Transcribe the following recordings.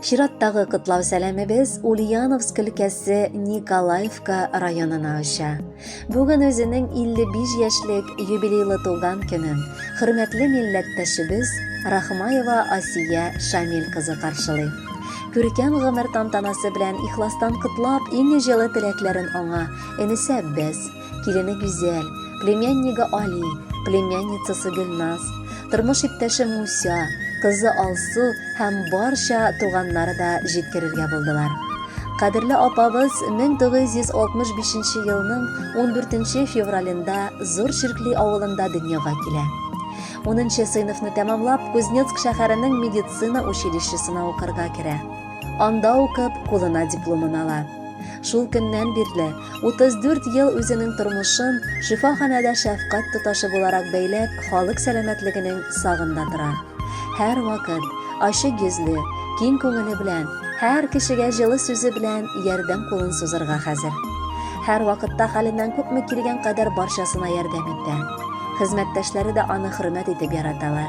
Чираттагы котлау сәламебез Ульяновск өлкәсе Николаевка районына оча. Бүген үзенең 55 яшьлек юбилейлы туган көнен хөрмәтле милләттәшебез Рахмаева Асия Шамил кызы каршылый. Күркәм гомер тантанасы белән ихластан котлап, иң җылы теләкләрен аңа энесе Әббәс, Килене Гүзәл, племяннигы Али, племянницасы Гөлназ, тормыш иптәше Муся, кызы Алсу һәм барча туганнары да җиткерергә булдылар. Кадерле апабыз 1965 елның 14 февралендә Зур Чиркли авылында дөньяга килә. 10 сыйныфны тәмамлап, Кузнецк шәһәренең медицина училищесына укырга керә. Анда укып, кулына дипломын ала. Шул көннән бирле 34 ел үзенең тормышын шифаханәдә шәфкать тоташы буларак бәйләп, халык сәламәтлегенең сагында тора. Һәрвакыт ачык йөзле, киң күңеле белән, һәр кешегә җылы сүзе белән ярдәм кулын сузырга хәзер. Һәрвакытта хәленнән күпме килгән кадәр барчасына ярдәм итә. Хезмәттәшләре дә аны хөрмәт итеп яраталар.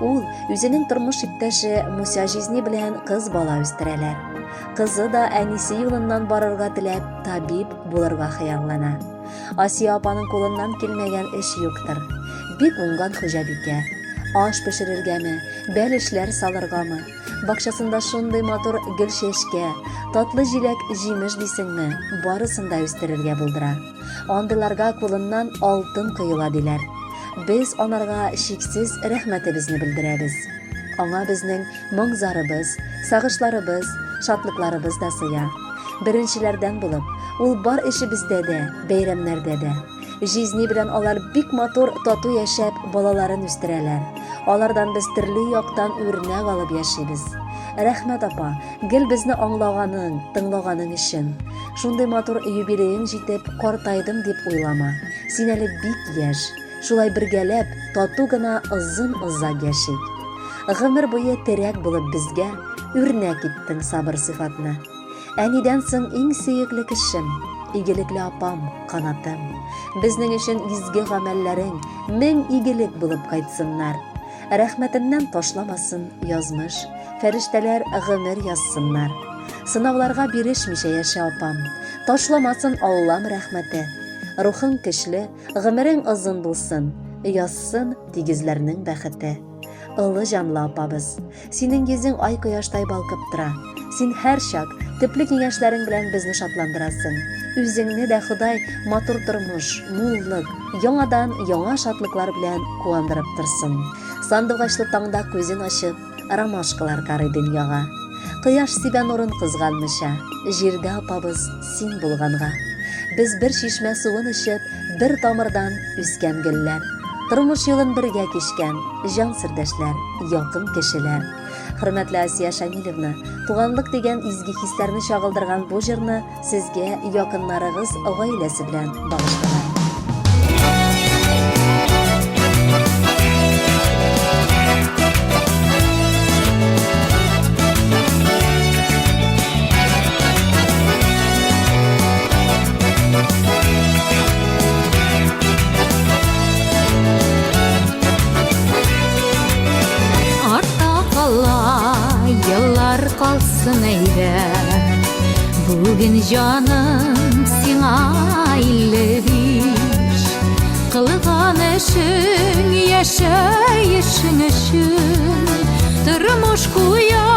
Ул үзенең тормыш иптәше Муся җизни белән кыз бала үстерәләр. Кызы да әнисе юлыннан барырга теләп, табиб булырга хыяллана. Асия апаның кулыннан килмәгән эш юктыр. Бик уңган хуҗабикә. Аш пешерергәме, бәлешләр салыргамы, бакчасында шундый матур гөл чәчкә, татлы җиләк җимеш дисеңме, барысын да үстерергә булдыра. Андыйларга кулыннан алтын коела диләр. Без анарга чиксез рәхмәтебезне белдерәбез. Аңа безнең моң-зарыбыз, сагышларыбыз, шатлыкларыбыз да сыя. Беренчеләрдән булып, ул бар эшебездә дә, бәйрәмнәрдә дә. Җизни белән алар бик матур, тату яшәп, балаларын үстерәләр. Алардан без төрле яктан үрнәк алып яшибез. Рәхмәт, апа, гел безне аңлаганың, тыңлаганың өчен. Шундый матур юбилеең җитеп, картайдым дип уйлама. Син әле бик яшь. Шулай бергәләп, тату гына озын-озак яшик. Гомер буе терәк булып безгә үрнәк иттең сабыр сыйфатны. Әнидән соң иң сөекле кешем, игелекле апам, канатым. Безнең өчен изге гамәлләрең мең игелек булып кайтсыннар. Рәхмәтеннән ташламасын язмыш, фәрештәләр гомер язсыннар. Сынауларга бирешмичә яшә, апам. Ташламасын Аллам рәхмәте. Рухың көчле, гомерең озын булсын, язсын тигезләрнең бәхете. Олы җанлы апабыз, синең йөзең ай кояштай балкып тора. Син һәрчак төпле киңәшләрең белән безне шатландырасың. Үзеңне дә Ходай матур тормыш, муллык, яңадан яңа шатлыклар белән куандырып торсын. Сандугачлы таңда күзен ачып, ромашкалар карый дөньяга. Кояш сибә нурын кызганмыйча, җирдә апабыз син булганга. Без бер чишмә суын эчеп, бер тамырдан үскән гөлләр. Тормыш юлын бергә кичкән җан сердәшләр, якын кешеләр. Хөрмәтле Асия Шамилевна, туганлык дигән изге хисләрне чагылдырган бу җырны сезгә якыннарыгыз гаиләсе белән багышлыйлар. Артта кала еллар калсын әйдә. Бүген җаным сиңа 55. Кылган эшең яшәешең өчен тормыш куя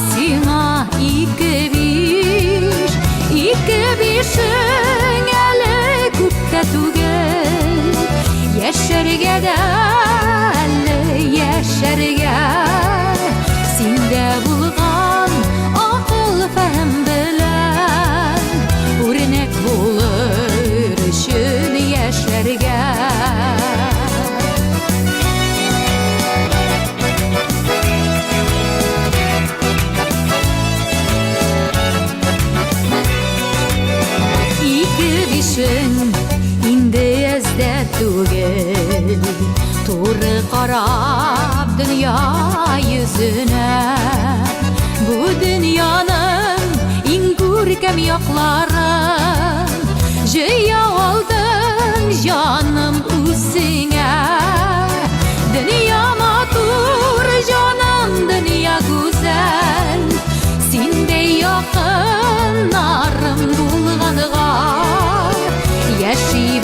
сиңа ике биш. Ике бишең әле күп тә түгел. Яшәргә дә әле яшәргә. Синдә булган акыл фәһем белән үрнәк булыр өчен яшьләргә. Ике бишең инде әз дә түгел. Туры карап дөнья йөзенә. Бу дөньяның иң күркәм якларын җыя алдың, җаным, үзеңә. Дөнья матур, җаным, дөнья гүзәл.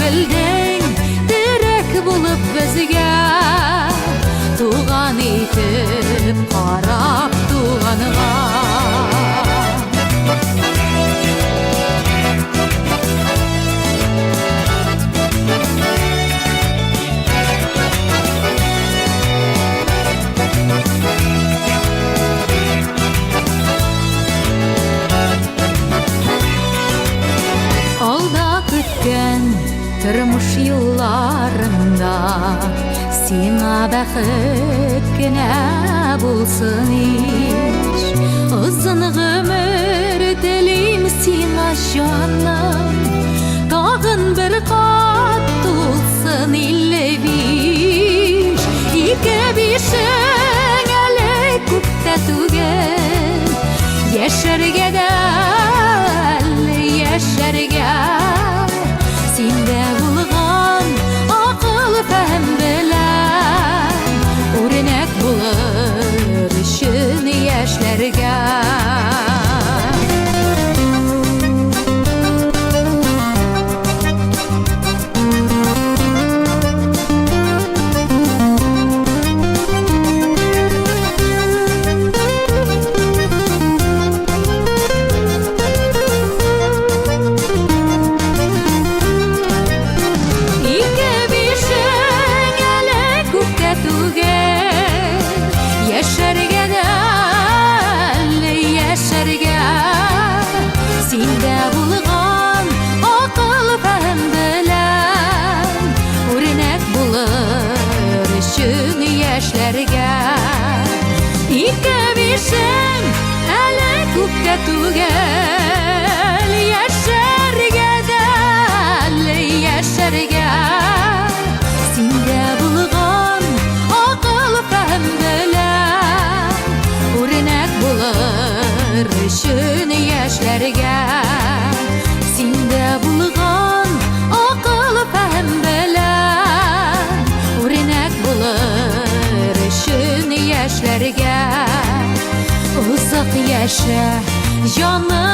Килдең терәк булып безгә, Туган итеп карап туганга. Алда көткән тормыш юлларында сиңа бәхет кенә булсын ич. Озын гомер телим сиңа, җаным, тагын бер кат тулсын 55. Ике бишең әле күптә түгел, яшәргә дә әле яшәргә. Синдә булган акыл фәһем белән үрнәк булыр өчен яшьләргә. Ике бишең әле күптә түгел, яшәргә дә әле яшәргә. Синдә булган акыл фәһем белән үрнәк булыр өчен яшьләргә. Ике бишең әле күптә түгел, яшәргә дә әле яшәргә. Синдә булган акыл фәһем белән үрнәк булыр өчен яшьләргә. Синдә булган акыл фәһем белән үрнәк булыр өчен яшьләргә. Озак яшә, җаным.